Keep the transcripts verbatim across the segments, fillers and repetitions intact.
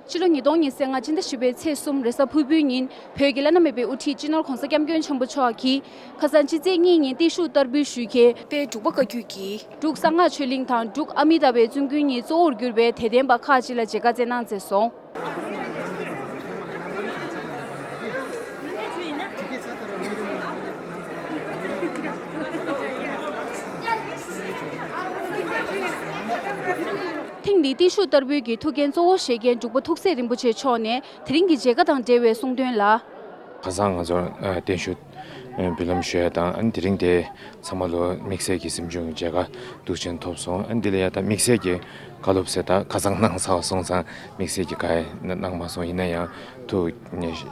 ཕྱི་ལོ་ཉིས་སྟོང་ཉི་ཤུ་རྩ་ལྔ་སྤྱི་ཟླ་བཞི་པའི་ཚེས་གསུམ་རེས་གཟའ་ཕུར་བུའི་ཉིན་བོད་ཀྱི་བླ་ན་མེད་པའི་དབུ་ཁྲིད་སྤྱི་ནོར་༧གོང་ས་༧སྐྱབས་མགོན་ཆེན་པོ་མཆོག་གིས་ཁ་སང་ཕྱི་ཚེས་གཉིས་ཉིན་བརྟན་བཞུགས་བསྟར་འབུལ་ཞུས་མཁན་དཔལ་འབྲུག་པ་བཀའ་བརྒྱུད་ཀྱིས་འབྲུག་གསང་སྔགས་ཆོས་གླིང་དང་འབྲུག་ཨ་མི་ཏཱ་བའི་བཙུན་དགོན་གཉིས་གཙོ་བོར་གྱུར་པའི་དད་ལྡན་པ་ཁག་ཅིག་ལ་མཇལ་ཁ་བསྩལ་གནང་མཛད་སོང་། ཐེངས་འདིའི་བརྟན་བཞུགས་བསྟར་འབུལ་གྱི་ཐུགས་འགན་གཙོ་བོ་བཞེས་མཁན་འབྲུག་པ་ཐུགས་སྲས་རིན་པོ་ཆེ་མཆོག་ནས་དེ་རིང་གི་མཇལ་ཁ་དང་འབྲེལ་བའི་གསུང་དོན་ལ། ཁ་སང་ང་ཚོར་ཨ་བརྟན་བཞུགས་ཨ་འབུལ་ལམ་ཞུ་ཡ་དང་། ཨ་ནི་དེ་རིང་དེ་ཚང་མ་ལོ་དམིགས་བསལ་གྱི་གཟིམ་ཆུང་གི་མཇལ་ཁ་འདུག་ཅན་ཐོབ་སོང་། ཨ་ནི་འདི་ལ་ཡ་ད་དམིགས་བསལ་གྱི་བཀའ་སློབ་ཟེར་ད་ཁ་སང་གནང་ཚར་བ་སོང་ཙང་དམིགས་བསལ་གྱི་བཀའ་ཡ་གནང་མ་སོང་། ཡིན་ན་ཡང་ཐུགས་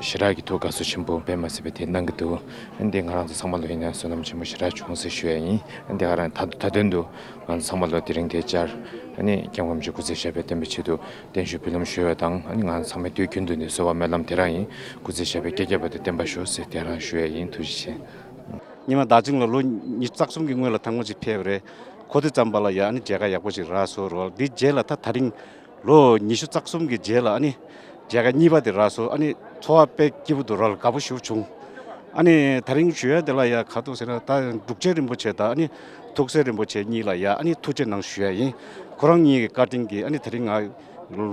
ཞེ་དྲག་གི་ཐུགས་དགའ་ཚོར་ཆེན་པོ་དཔེ་མ་སྲིད་པ་དེ་གནང་གི་འདུག་ཨ་ནི་དེ་ང་རང་ཚོ་ཚང་མ་ལོ་ཡིན་ན་བསོད་ནམས་ཆེན་པོ་ཞེ་དྲག་བྱུང་ཟེར་ཞུ་ཡ་ཡིན། ཨ་ནི་དེ་ག་རང་ད་ད་དོན་དུ་ང་ཚོ་ཚང་མ་ལོ་དེ་རིང་དེ་བཅར། ཨ་ནི་སྐྱབས་མགོན་རིན་པོ་ཆེ་སྐུ་ཚེ་ཞབས་པད་བརྟན་པའི་ཆེད་དུ་བརྟན་བཞུགས་འབུལ་ལམ་ཞུ་བ་དང་། ཨ་ནི་ང་ཚང་མས་དུས་རྒྱུན་དུ་ནས་གསོལ་བ་སྨོན་ལམ་དེ་རང་ཡིན། སྐུ་ཚེ་ཞབས་པད་བསྐལ་བརྒྱ་བར་དུ་བརྟན་པར་ཤོག་ཟེར་དེ་རང་ཞུ་ཡ་ཡིན། ཐུགས་རྗེ་ཆེ། ཉི་མ་བདག་ཆེན་ལ་ལོ་ཉི་ཤུ་རྩ་གསུམ་གྱི་སྔོན་ལ་དང་པོ་ཅིག་ཕེབས་པ་རེད། གོ་དེ་ཙམ་པ་ལ་ཡ་ཨ་ནི་མཇལ་ཁ་ཡག་པོ་ཅིག་རག་སོང་རོགས། འདི་རྗེས་ལ་ད་དེ་རིང་ལོ་ཉི་ཤུ་རྩ་གསུམ་གྱི་རྗེས་ལ་ཨ་ནི་མཇལ་ཁ་གཉིས་པ་དེ་རག་སོང་། ཨ་ནི་ཚོར་བ་དཔེ་སྐྱིད་པོ་འདུག་རོགས། དགའ་པོ་ཞེ་པོ་བྱུང་། ཨ་ནི་དེ་རིང་ཞུ་ཡ་དེ་ལ་ཡ་ག་རེ་འདུག་ཟེར་ན། ད་འབྲུག་ཆེན་རིན་པོ་ཆེ་དང་ཨ་ནི་ཐུགས་སྲས་རིན་པོ་ཆེ་གཉིས་ལ་ཡ་ཨ་ནི་ཐུགས་རྗེ་གནང་ཞུ་ཡ་ཡིན། ཁོ་རང་གཉིས་ཀྱི་བཀའ་དྲིན་གྱིས་ཨ་ནི་དེ་རིང་ང་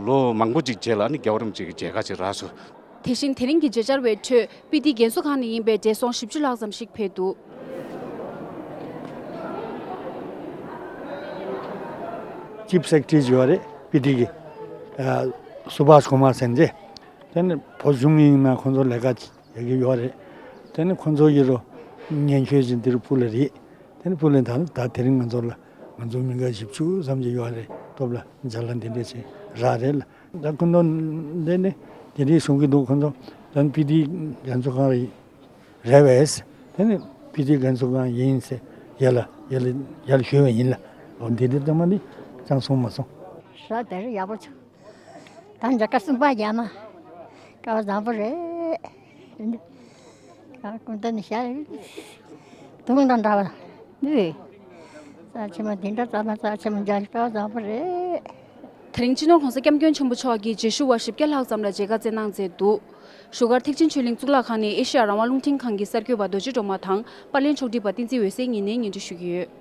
ལོ་མང་པོ་ཅིག་རྗེས་ལ་ཨ་ནི་རྒྱལ་བ་རིན་པོ་ཆེ་གི་མཇལ་ཁ་ཅིག་རག་སོང་། དེ་བཞིན་དེ་རིང་གི་མཇལ་བཅར་བའི་ཁྲོད་སྤི་ཏི་རྒན་གསོ་ཁང་ནས་ཡིན་པའི་བགྲེས་སོང་བཞི་བཅུ་ལྷག་ཙམ་ཞིག་ཕེབས་འདུག་ཅིབ་སེཀ་ཊི་ཡོད་རེད། སྤི་ཏི་གི་ཨ་སུ་བྷ་ཤ་ཀུ་མར་ཟེར་མཁན་དེ། དེ་ནི་བོད་གཞུང་ཡིན་ན་ཁོང་ཚོ་ལས་ཀ་ཡག་གི་ཡོད་རེད། དེ་ནི་ཁོང་ཚོ་ཡི་རོ་ཉན་ཆོས་ཅན་དེ་རུ་ཕུལ་ལ་རེད། དེ་ནི་ཕུལ་ལ་ད་ད་དེ་རིང་ང་ཚོ་ལ་ང་ཚོ་མི་འགའ་བཞི་བཅུ་ཙམ་ཅིག་ཡོད་རེད། སྟོབས་ལ་མཇལ་ལ་འདི་འདྲ་ཞིག་རག་རེད་ལ། ད་ཁོང་ཚོ་འདི་ནི་དེ་འདྲའི་གསུང་གི་འདུག་ཁོང་ཚོ་ད་སྤི་ཏི་རྒན་གསོ་ཁང་རེད་བས། དེ་ནི་སྤི་ཏི་རྒན་གསོ་ཁང་ཡིན་ཟེར་ཡ་ལ་ཡ་ལ་ཡ་ལ་ཞུས་པ་ཡིན་ལ། འོ་འདི་འདྲ་ཚང་མ་ནི་ཅང་གསུང་མ་སོང་། ས་དེར་ཡག་པོ་བྱུང་། ད་མཇལ་ཁ་གསུམ་པ་རྒྱག་ན་སྐལ་བ་བཟང་པོ་རེད། ད་ཀུན་ཏན་ནི་ཤ་དུང་དང་འདྲ་བ་ནི། རྩ་ཆེན་མོ་འདི་འདྲ་རྩ་མ་རྩ་ཆེན་མོ་མཇལ་སྐལ་བ་བཟང་པོ་རེད། དེ་རིང་སྤྱི་ནོར་༧གོང་ས་༧སྐྱབས་མགོན་ཆེན་པོ་མཆོག་གིས་མཇལ་ཞུ་བ་བཞི་བརྒྱ་ལྷག་ཙམ་ལ་མཇལ་ཁ་བསྩལ་གནང་མཛད་འདུག་བཞུགས་སྒར་ཐེག་ཆེན་ཆོས་གླིང་གཙུག་ལག་ཁང་ནས་ཨེ་ཤེ་ཡ་རང་དབང་རླུང་འཕྲིན་ཁང་གི་གསར་འགོད་པ་རྡོ་རྗེ་སྒྲོལ་མ་དང་པར་ལེན་ཕྱོགས་སྒྲིག་པ་བསྟན་འཛིན་འོད་ཟེར་གཉིས་ནས་སྙན་སྒྲོན་ཞུ་གི་ཡོད།